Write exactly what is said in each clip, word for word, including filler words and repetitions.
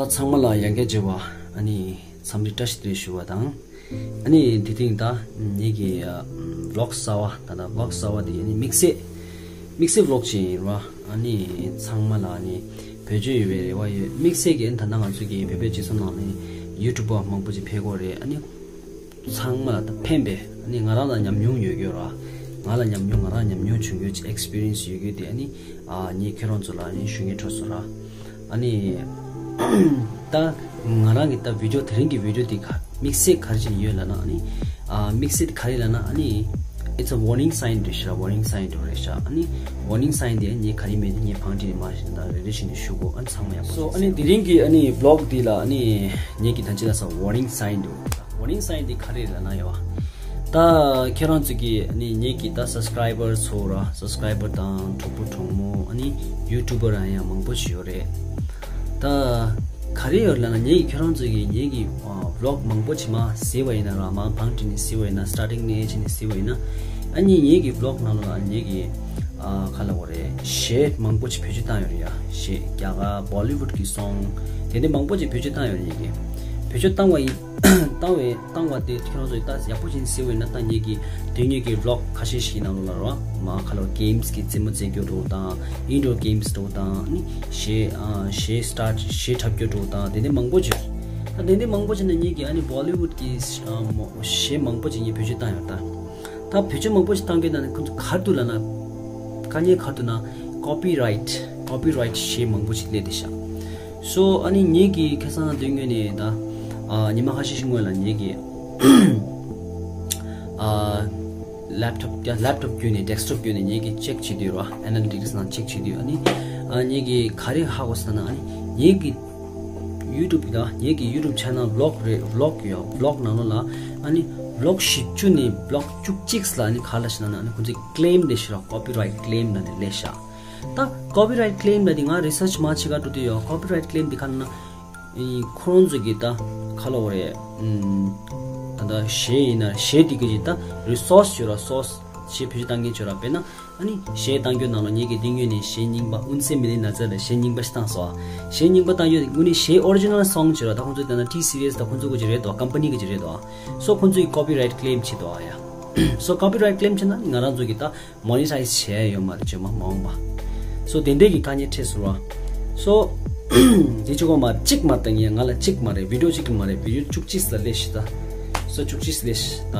ཚང་མ་ལ་ཡང་བསྐྱར་མཇལ་བ། ཨ་ནི་འཚམས་འདྲི་བཀྲ་ཤིས་བདེ་ལེགས་ཞུ་བ་དང་། ཨ་ནི་དེ་རིང་ད་ངེད་ཀྱི་ཨ་ཝི་ལོག་གསར་བ། ད་ལྟ་ཝི་ལོག་གསར་བ་དེ་ཨ་ནི་དམིགས་བསལ་དམིགས་བསལ་ཝི་ལོག་ཅིག་ཡིན་ར། ཨ་ནི་ཚང་མ་ལ་ཨ་ནི་བེད་སྤྱོད་ཡོད་པའི་རེ་བ་ཡོད། དམིགས་བསལ་གྱི་ད་ལྟ་ང་ཚོ་གི་བོད་པའི་སྤྱི་ཚོགས་ནང་ནས་ཡུ་ཊུབ་པ་མང་པོ་ཅིག་ཕེབས་ཀྱི་ཡོད་རེད། ཨ་ནི་ཚང་མ་ལ་ད་ཕན་པའི། ཨ་ནི་ང་རང་ལ་ཉམས་མྱོང་ཡོད་ཀྱི་ཡོད་ར། ང་ལ་ཉམས་མྱོང་ང་རང་ཉམས་མྱོང་བྱུང་ཡོད་ཀྱི་ཨེག་སི་པི་རི་ཡན་སི་ཡོད་ཀྱི་ཡོད་དེ་ཨ་ནི་ཨ་ངས་ཁྱེད་རང་ཚོ་ལ་ཨ་ནི་ཞུ་སྙིང་འདོད་སོང་ར། ཨ་ནི་ད་ང་རང་གི་ད་བི་ཌི་ཡོ་དེ་རིང་གི་བི་ཌི་ཡོ་དེ་ག་དམིགས་བསལ་ག་རེ་བྱས་ནས་ཡོད་ལབ་ན། ཨ་ནི་ཨ་དམིགས་བསལ་ག་རེ་ལབ་ན། ཨ་ནི་it's a warning sign རེད་ཤག warning sign རེད་ཤག་ཨ་ནི་ཝར་ནིང་སའིན་དེ་ངས་ག་རེ་མེད་དེ་ངས་བང་སྒྲིག་ནས་མར་ཞིག་ད་རེ་རེ་བཞིན་དུ་ཞུ་གོ། ཨ་ཚང་མ་ཡག་པོ། སོ་ཨ་ནི་དེ་རིང་གི་ཨ་ནི་ཝི་ལོག་འདི་ལ་ཨ་ནི་ངེད་ཀྱི་ད་ཅི་ལ་ས་ཝར་ནིང་སའིན་འདུག་ཝར་ནིང་སའིན་འདི་ག་རེ་རེད་ལབ་ན་ཡོད་བ། ད་ཁྱེད་རང་ཚོ་གི་ཨ་ནི་ངེད་ཀྱི་ད་སབ་སི་ཀ་རའི་བར་ཚོ་ར། སབ་སི་ཀ་རའི་བར་དང་གྲོགས་པོ་གྲོགས་མོ། ཨ་ནི་ཡུ་ཊུབ་པར་ཡང་མང་པོ་ཞིག་ཡོད་རེད། ད་ག་རེ་ཡོད་ལབ་ན། ངེད་ཀྱི་ཁྱེད་རང་ཚོ་གི་ངེད་ཀྱི་ཝི་ལོག་མང་པོ་ཅིག་མར་གཟིགས་པ་ཡིན་ན་ར། མར་བང་སྒྲིག་ནས་གཟིགས་པ་ཡིན་ན། སི་ཊར་ཊིང་ནས་བྱས་ནས་གཟིགས་པ་ཡིན་ན། ཨ་ནི་ངེད་ཀྱི་ཝི་ལོག་ནང་ལོགས་ལ་ངེད་ཀྱི་ཨ་ག་ལབ་དགོས་རེད། གཞས་མང་པོ་ཅིག་བེད་སྤྱོད་བཏང་ཡོད་རེད་ཡ། གཞས་རྒྱ་གར་བོ་ལི་ཝུཌ་གི་སོང་དེ་འདྲ་མང་པོ་ཅིག་བེད་སྤྱོད་བཏང་ཡོད་རེད། ངེད་ཀྱིས་བེད་སྤྱོད་བཏང་བ་ཡིན། བཏང་བའི་བཏང་བ་དེ་ཁྱེད་རང་ཚོ་ད་ཡག་པོ་བྱས་ནས་གཟིགས་པ་ཡིན་ན། ད་ངེད་ཀྱི་དེ་སྔོན་གྱི་ཝི་ལོག་ཁ་ཤས་ཤིག་ནང་ལོགས་ལ་ར། མར་ག་ལབ་དགོས། གེམ་སི་གི་རྩེད་མོ་རྩེ་རྒྱུ་འདྲ་བོ་དང་། ཨིན་ཌོར་གེམ་སི་འདྲ་བོ་དང་། ཨ་ནི་གཞས་ཨ་གཞས་སི་ཊར་གཞས་འཁྲབ་རྒྱུ་འདྲ་བོ་དང་། དེ་འདྲ་མང་པོ་ཅིག་ད་དེ་འདྲ་མང་པོ་ཅིག་ནང་ངེད་ཀྱི་ཨ་ནི་བོ་ལི་ཝུཌ་གི་ཨ་མོ་གཞས་མང་པོ་ཅིག་ངས་བེད་སྤྱོད་བཏང་ཡོད་ད། ད་བེད་སྤྱོད་མང་པོ་ཞིག་བཏང་གི་ད་ནི་ཁོ་ཚོ་ག་རེ་འདུག་ལབ་ན། དཀའ་ངལ་ག་རེ་འདུག་ན། ཀོ་པི་རའིཊ། ཀོ་པི་རའིཊ་གཞས་མང་པོ་ཞིག་སླེབས་བསྡད་ཤག་སོ་ཨ་ནི་ངེད་ཀྱི་ཁ་སང་དེ་སྔོན་ནས་ད་ཨ་ཉི་མ་ཁ་ཤས་ཤིག་སྔོན་ལ་ངེད་ཀྱི་ཨ་ལེབ་ཊོབ་ལེབ་ཊོབ་བརྒྱུད་ནས། ཌེ་སི་ཊོབ་བརྒྱུད་ནས་ངེད་ཀྱི་ཅེག་བྱེད་དུས་ར། ཨེ་ནལ་ཊི་ཀི་སི་ནང་ཅེག་བྱེད་དུས། ཨ་ནི་ཨ་ངེད་ཀྱི་ག་རེ་ཧ་གོ་སོང་ན། ཨ་ནི་ངེད་ཀྱི་ཡུ་ཊུབ་ད་ངེད་ཀྱི་ཡུ་ཊུབ་ཆེ་ནལ་ཝི་ལོག་རེད། ཝི་ལོག་ཡོད། ཝི་ལོག་ནང་ལོགས་ལ་ཨ་ནི་ཝི་ལོག་བཞི་བཅུ་ནས་ཝི་ལོག་བཅུ་གཅིག་ལ་ཨ་ནི་ག་རེ་ལབ་ཤག་ན། ཨ་ནི་ཁོང་ཚོས་ཀི་ལེམ་སླེབས་ཤག་ར། ཀོ་པི་རའིཊ་ཀི་ལེམ་ལབ་ནས་སླེབས་ཤག་ད་ཀོ་པི་རའིཊ་ཀི་ལེམ་ལབ་དེ་ང་རི་སར་ཆི་མར་བྱེད་ག་འགྲོ་དུས་ཡོད། ཀོ་པི་རའིཊ་ཀི་ལེམ་དེ་ག་རེ་ན། ཨི་ཁོ་རང་ཚོ་གི་ད་ག་ལབ་དགོས་རེད། ཨམ་ད་ལྟ་གཞས་ཡིན་ན་གཞས་དེ་གི་ད་རི་སོར་སི་ཡོད་ར། སོར་སི་གཞས་བེད་སྤྱོད་བཏང་མཁན་ཡོད་ར། དཔེར་ན་ཨ་ནི་གཞས་བཏང་རྒྱུ་ནང་ལ་ངེད་ཀྱི་དེ་སྔོན་ནས་གཞས་རྙིང་པ་ཨུན་སེ་མི་ལི་ན་ཛར་ལ་གཞས་རྙིང་པ་ཞིག་བཏང་སོང་། གཞས་རྙིང་པ་བཏང་རྒྱུ་དེ་དངོས་གནས་གཞས་ཨོ་རི་ཇི་ནལ་སོང་ཅིག་ར། ད་ཁོང་ཚོ་ད་ལྟ་ཊི་སི་རི་ཨེས་ད་ཁོང་ཚོ་གི་ཅིག་རེད་དོ། ཀམ་པ་ནི་གི་ཅིག་རེད་དོ། སོ་ཁོང་ཚོས་ཀོ་པི་རའིཊ་ཀི་ལེམ་བྱེད་དོ་ཡ། སོ་ཀོ་པི་རའིཊ་ཀི་ལེམ་བྱེད་ན་ང་རང་ཚོ་གི་ད་མོ་ནི་ཊའིཛ་བྱས་ཡོད་མ་རེད། བྱས་མ་མ་འོངས་པ། སོ་དེ་འདྲས་ཀྱི་དཀའ་ངལ་འཕྲད་སོང་ར། སོ་དེ་ཆོ་གོ་མ་གཅིག་མ་བཏང་ཡིན། ང་ལ་གཅིག་མ་རེད། བི་ཌི་ཡོ་གཅིག་ཀྱང་མ་རེད། བི་ཌི་ཡོ་བཅུ་གཅིག་ལ་སླེབས་ཤག་ད། སོ་བཅུ་གཅིག་སླེབས་ཤག་ད།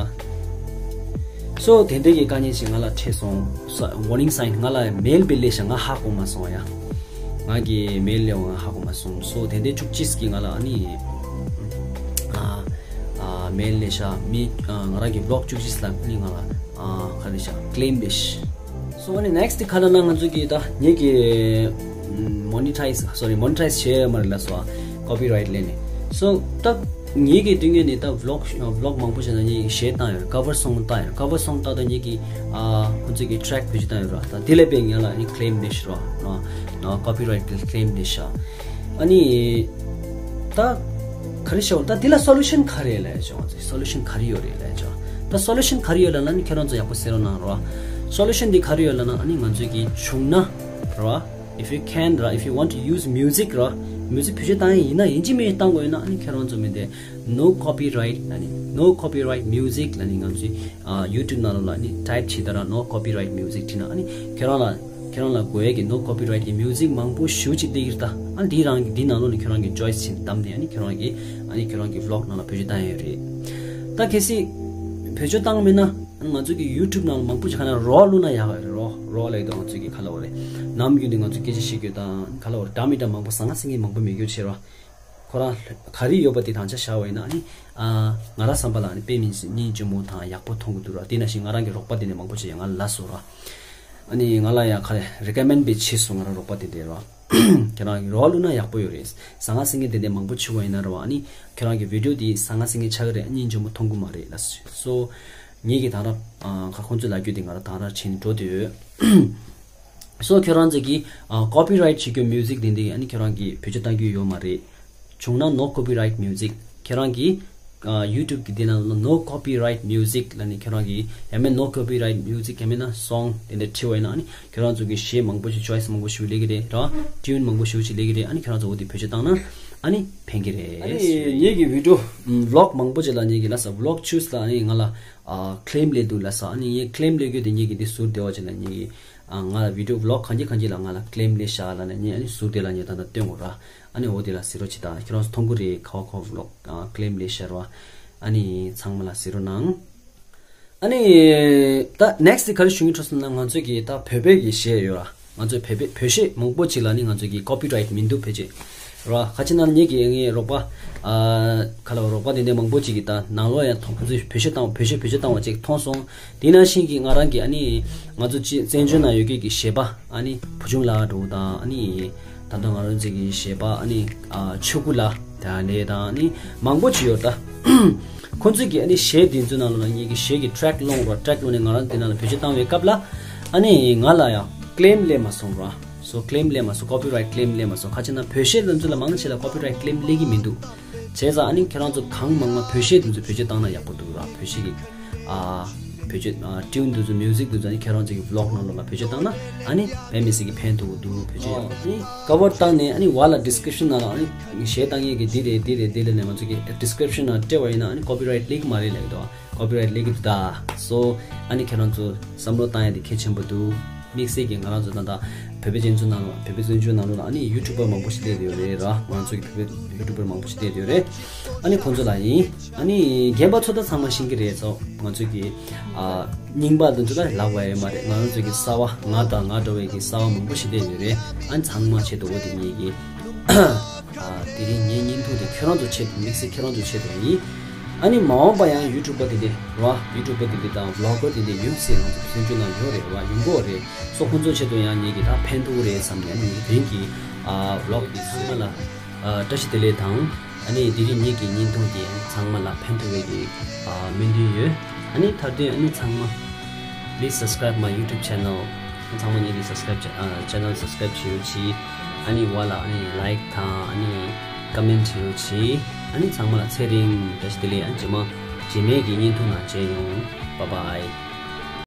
སོ་དེ་འདྲས་ཀྱི་དཀའ་ངལ་ཞིག་ང་ལ་འཕྲད་སོང་། སོ་ཝར་ནིང་སའིན་ང་ལ་མེལ་དཔེ་སླེབས་ཤག་ང་ཧ་གོ་མ་སོང་ཡ། ང་གི་མེལ་སླེབས་པ་ང་ཧ་གོ་མ་སོང་། སོ་དེ་འདྲས་བཅུ་གཅིག་གི་ང་ལ་ཨ་ནི་ཨ་ཨ་མེལ་སླེབས་ཤག་མི་ཨ་ང་རང་གི་ཝི་ལོག་བཅུ་གཅིག་ལ་ཨ་ནི་ང་ལ་ཨ་ག་རེ་ཤག་ཀི་ལེམ་སླེབས་ཤག་སོ་ཨ་ནི་ནེག་སི་ཊི་ག་ལབ་ན། ང་ཚོ་གི་ད་ངེད་ཀྱི་མོ་ནི་ཊའིཛ་སོ་རི་མོ་ནི་ཊའིཛ་བྱས་ཡོད་མ་རེད་ལབ་སོང་། ཀོ་པི་རའིཊ་ལབ་ནས། སོ་ད་ངེད་ཀྱི་དུས་ངེད་ནས་ད་ཝི་ལོག་ཝི་ལོག་མང་པོ་བྱས་ན་ངེད་ཀྱི་གཞས་བཏང་ཡོད་རེད། ཀ་བར་སོང་བཏང་ཡོད་རེད། ཀ་བར་སོང་བཏང་ད་ངེད་ཀྱི་ཨ་ཁོང་ཚོ་གི་ཊེག་བེད་སྤྱོད་བཏང་ཡོད་རེད། ད་དེ་ལ་དཔེ་ང་ལ་ཨ་ནི་ཀི་ལེམ་སླེབས་ཤག་ར། ཀོ་པི་རའིཊ་ཀི་ལེམ་སླེབས་ཤག་ཨ་ནི་ད་ག་རེ་ཤོག་ད་འདི་ལ་སོ་ལུ་ཤན་ག་རེ་ལབ་ཡ་ཅོ། སོ་ལུ་ཤན་ག་རེ་ཡོད་རེད་ལབ་ཡ་ཅོ། ད་སོ་ལུ་ཤན་ག་རེ་ཡོད་ལབ་ན་ནི་ཁྱེད་རང་ཚོ་ཡག་པོ་གསན་རོགས་གནང་རོགས། སོ་ལུ་ཤན་འདི་ག་རེ་ཡོད་ལབ་ན། ཨ་ནི་ང་ཚོས་ཀྱི་བྱུང་ན་རོགས། If you can ར། If you want to use music ར། མིའུ་ཟིག་བེད་སྤྱོད་བཏང་ཡ་ཡིན་ན། ཡིན་གཅིག་མིན་གཅིག་བཏང་དགོས་ཡོད་ན། ཨ་ནི་ཁྱེད་རང་ཚོ་མི་འདི་no copyright ལབ་ནི། No copyright music ལབ་ནི་ང་ཚོས་ཨ་ཡུ་ཊུབ་ནང་ལོགས་ལ་ཨ་ནི་ཊའིབ་བྱེད་ད་ར། No copyright music བྲིས་ན་ཨ་ནི་ཁྱེད་རང་ལ་ཁྱེད་རང་ལ་དགོས་ཡས་ཀྱི་no copyright གི་མིའུ་ཟིག་མང་པོ་ཞེ་པོ་ཅིག་སླེབས་ཀྱི་རེད་ད། ཨ་འདི་རང་གི་འདི་ནང་ལོགས་ནས་ཁྱེད་རང་གི་ཅོའི་སི་བྱས་བདམས་ནས་ཨ་ནི་ཁྱེད་རང་གི་ཨ་ནི་ཁྱེད་རང་གི་ཝི་ལོག་ནང་ལ་བེད་སྤྱོད་བཏང་ཡས་རེད། ད་གལ་སྲིད་བེད་སྤྱོད་བཏང་མེད་ན་ང་ཚོ་གི་ཡུ་ཊུབ་ནང་ལ་མང་པོ་ཞིག་ག་ན་རོ་བླུགས་ན་ཡག་གི་རེད། རོ་རོ་ལབ་ཡས་དེ་ང་ཚོ་གི་ག་ལབ་དགོས་རེད། ནམ་རྒྱུན་དུ་ང་ཚོ་སྐད་ཆ་བཤད་རྒྱུ་དང་ག་ལབ་དགོས་རེད། འདྲ་མི་འདྲ་མང་པོ་ཟང་ངེ་ཟིང་ངེ་མང་པོ་མེད་རྒྱུ་བྱས་རོ། ཁོ་རང་ག་རེ་ཡོད་པ་དེ་དང་ཆ་བཞག་པ་ཡིན་ན་ཨ་ནི་ཨ་ང་རང་བསམ་པ་ལ་ཨ་ནི་དཔེ་མི་སྲིད་སྙིང་རྗེ་མོ་དང་ཡག་པོ་མཐོང་གི་འདུག་ར། དེ་ནང་བཞིན་ང་རང་གི་རོགས་པ་དེ་ནས་མང་པོ་ཅིག་ཡང་ང་ལ་ལབ་སོང་ར། ཨ་ནི་ང་ལ་ཡང་ག་རེ་རི་ཀོ་མེན་ཌི་བྱས་སོང་། ང་རང་རོགས་པ་དེ་འདྲས་ར། ཁྱེད་རང་གི་རོ་བླུགས་ན་ཡག་པོ་ཡོད་རེད། ཟང་ངེ་ཟིང་ངེ་དེ་འདྲས་མང་པོ་བྱུང་བ་ཡིན་ན་ར་བ། ཨ་ནི་ཁྱེད་རང་གི་བི་ཌི་ཡོ་དེ་ཟང་ངེ་ཟིང་ངེ་ཆགས་ཀྱི་རེད། སྙིང་རྗེ་མོ་མཐོང་གི་མ་རེད་ལབ་སོང་། ངེད་ཀྱི་ད་ར་ཨ་ཁ་ཁོང་ཚོས་ལབ་རྒྱུ་དེ་ང་ར་ད་ར་བྱས་ནས་འགྲོ་འདོད་ཡོད། སོ་ཁྱེད་རང་ཚོ་གིས་ཨ་ཀོ་པི་རའིཊ་བྱེད་རྒྱུ་མིའུ་ཟིག་དེ་འདྲས་ཨ་ནི་ཁྱེད་རང་གིས་བེད་སྤྱོད་གཏང་རྒྱུ་ཡོད་མ་རེད། བྱུང་ན་no copyright music། ཁྱེད་རང་གིས་ཨ་ཡུ་ཊུབ་གི་དེ་ནང་ལ་no copyright music ལབ་ནས་ཁྱེད་རང་གིས་ཡང་མིན་no copyright music ཡང་མིན་ན་སོང་དེ་འདྲས་བྲིས་པ་ཡིན་ན། ཨ་ནི་ཁྱེད་རང་ཚོ་གི་གཞས་མང་པོ་ཞིག་ཅོའི་སི་མང་པོ་ཞིག་སླེབས་ཀྱི་རེད་ར། ཊིའུན་མང་པོ་ཞིག་ཅིག་སླེབས་ཀྱི་རེད། ཨ་ནི་ཁྱེད་རང་ཚོ་འོ་དེ་བེད་སྤྱོད་བཏང་ན་ ཨ་ནི་ཕན་གྱི་རེད། ཨ་ནི་ངེད་ཀྱི་video vlog མང་པོ་ཅིག་ལ་ངེད་ཀྱི་ལ་ས་vlog choose ལ་ཨ་ནི་ང་ལ་claim སླེབས་འདུག་ལ་ས། ཨ་ནི་ངས་claim སླེབས་རྒྱུ་དེ་ངེད་ཀྱི་འདི་ཟུར་བདེ་བ་ཅིག་ལ་ངེད་ཀྱི་ང་ལ་video vlog གང་ཅི་གང་ཅི་ལ་ང་ལ་claim སླེབས་ཤག་ལ་ནས་ངས་ཨ་ནི་ཟུར་དེ་ལ་ངས་ད་ལྟ་སྟོན་དགོས་ར། ཨ་ནི་འོ་དེ་ལ་གཟིགས་རོགས་བྱེད་དང་། ཁྱེད་རང་ཚོ་མཐོང་གི་རེད། ཁ་བ་ཁ་བ་vlog claim སླེབས་ཤག་ར། ཨ་ནི་ཚང་མ་ལ་གཟིགས་རོགས་གནང་། ཨ་ནི་ད་next དེ་ག་རེ་ཞུ་གི་འགྲོ་སོང་ན། ང་ཚོས་ཀྱི་ད་བོད་པའི་གི་གཞས་ཡོད་ར། ང་ཚོས་བོད་པའི་བོད་གཞས་མང་པོ་ཅིག་ལ་ནི་ང་ཚོས་ཀྱི་copyright མི་འདུག་ཕལ་ཆེར་ར། ཁ་ཅིག་ན་ངེད་ཀྱི་ངའི་རོགས་པ་ཨ་ཁ་ལ་རོགས་པ་དེ་འདྲ་མང་པོ་ཅིག་གི་ད་ནང་ལོགས་ཡང་མཐོང་། ཁོ་ཚོས་བོད་གཞས་བཏང་བོད་གཞས་བེད་སྤྱོད་བཏང་བ་ཅིག་མཐོང་སོང་། དེ་ནང་བཞིན་གྱི་ང་རང་གི་ཨ་ནི་ང་ཚོ་ཅི་བཙན་བྱོལ་ནང་ཡོད་མཁན་གྱི་གཞས་པ་ཨ་ནི་བུ་ཆུང་ལགས་འགྲོ་དང་། ཨ་ནི་ད་ལྟ་ང་རང་ཚོ་གི་གཞས་པ་ཨ་ནི་ཨ་ཆོས་སྐུ་ལགས་དང་ལས་དང་ཨ་ནི་མང་པོ་ཅིག་ཡོད་ད། ཁོང་ཚོས་ཀྱི་ཨ་ནི་གཞས་དེ་ཚོའི་ནང་ལ་ངེད་ཀྱི་གཞས་ཀྱི་track བླངས་རོགས། track བླངས་ནས་ང་རང་དེ་ནང་ལ་བེད་སྤྱོད་བཏང་བའི་སྐབས་ལ་ཨ་ནི་ང་ལ་ཡང་claim སླེབས་མ་སོང་ར། so claim སླེབས་མ་སོང་། copyright claim སླེབས་མ་སོང་། ཁ་ཅིག་ན་བོད་གཞས་དེ་ཚོ་ལ་མང་ཆེ་ལ་copyright claim སླེབས་ཀྱི་མི་འདུག་བྱས་ཙང་ཨ་ནི་ཁྱེད་རང་ཚོ་གང་མང་མང་བོད་གཞས་དེ་ཚོ་བེད་སྤྱོད་བཏང་ན་ཡག་པོ་འདུག་ར། བོད་གཞས་ཀྱི་ཨ་བེད་སྤྱོད་ཨ་tune དེ་ཚོ་music དེ་ཚོ་ཨ་ནི་ཁྱེད་རང་ཚོ་གི་vlog ནང་ལོགས་ལ་བེད་སྤྱོད་བཏང་ན་ཨ་ནི་དཔེ་མི་སྲིད་ཀྱི་ཕན་ཐོགས་འདུག་བེད་སྤྱོད་ཡག་པོ། ཨ་ནི་cover བཏང་ནས་ཨ་ནི་བ་ལ་description ནང་ལ་ཨ་ནི་གཞས་བཏང་མཁན་གྱི་འདི་རེད་འདི་རེད་འདི་རེད་ལབ་ནས་ང་ཚོ་གི་description ནང་སྤྲད་པ་ཡིན་ན་ཨ་ནི་copyright སླེབས་ཀྱི་མ་རེད་ལབ་ཀྱི་འདུག copyright སླེབས་ཀྱི་འདུག་ད། so ཨ་ནི་ཁྱེད་རང་ཚོ་བསམ་བློ་བཏང་ཡ་དེ་གལ་ཆེན་པོ་འདུག་དམིགས་བསལ་གྱིས་ང་རང་ཚོ་ད་ལྟ་བོད་པའི་སྤྱི་ཚོགས་ནང་ལ་བོད་པའི་བཙན་བྱོལ་ནང་ལོགས་ལ་ཨ་ནི་YouTuber མང་པོ་ཞིག་སླེབས་ཡོད་རེད་ར། ང་ཚོ་གི་བོད་པའི་YouTuber མང་པོ་ཞིག་སླེབས་ཡོད་རེད། ཨ་ནི་ཁོང་ཚོ་ལ་ཡིན། ཨ་ནི་རྒན་པ་ཚོ་ད་ཚང་མ་ཤེས་ཀྱི་རེད། ཚོ་ང་ཚོ་གི་ཨ་རྙིང་པ་དེ་ཚོ་ད་ལབ་པ་ཡོད་མ་རེད། ང་རང་ཚོ་གི་གསར་པ་ང་དང་ང་འདྲ་བའི་གི་གསར་པ་མང་པོ་ཞིག་སླེབས་ཡོད་རེད། ཨ་ནི་ཚང་མ་ཆེད་དུ་འོ་དེ་ངེད་ཀྱི་ཨ་དེ་རིང་ངའི་བརྙན་ཐུང་དེ་ཁྱེད་རང་ཚོ་ཆེད་དུ་དམིགས་བསལ་ཁྱེད་རང་ཚོ་ཆེད་དུ་ཡིན། ཨ་ནི་མ་འོངས་པ་ཡང་YouTuber དེ་འདྲ་ར། YouTuber དེ་འདྲ་དང་vlogger དེ་འདྲ་ཡོད་ཟེར་ང་ཚོ་བཙན་བྱོལ་ནང་ཡོད་རེད་ར། ཡོང་གི་ཡོད་རེད། སོ་ཁོང་ཚོ་ཆེད་དུ་ཡང་ངེད་ཀྱི་ད་ཕན་ཐོགས་རེད་བསམ་ནས་ཨ་ནི་ངེད་ཀྱི་དེ་རིང་གི་ཨ་vlog དེ་ཚང་མ་ལ་ཨ་བཀྲ་ཤིས་བདེ་ལེགས་དང་། ཨ་ནི་དེ་རིང་ངེད་ཀྱི་བརྙན་ཐུང་དེ་ཚང་མ་ལ་ཕན་ཐོགས་པའི་གི་ཨ་སྨོན་འདུན་ཡོད། ཨ་ནི་མཐར་དོན་ཨ་ནི་ཚང་མ་please subscribe my YouTube channel. ཚང་མ་ངེད་ཀྱི་subscribe channel subscribe བྱེད་རོགས་གྱིས། ཨ་ནི་བ་ལ་ཨ་ནི་like དང་ཨ་ནི་comment བྱེད་རོགས་གྱིས། ཨ་ནི་ཚང་མ་ལ་ཚེ་རིང་བཀྲ་ཤིས་བདེ་ལེགས། ཨ་ནི་རྗེས་མ་རྗེས་མའི་གི་བརྙན་ཐུང་ནང་མཇལ་ཡོང་། Bye bye.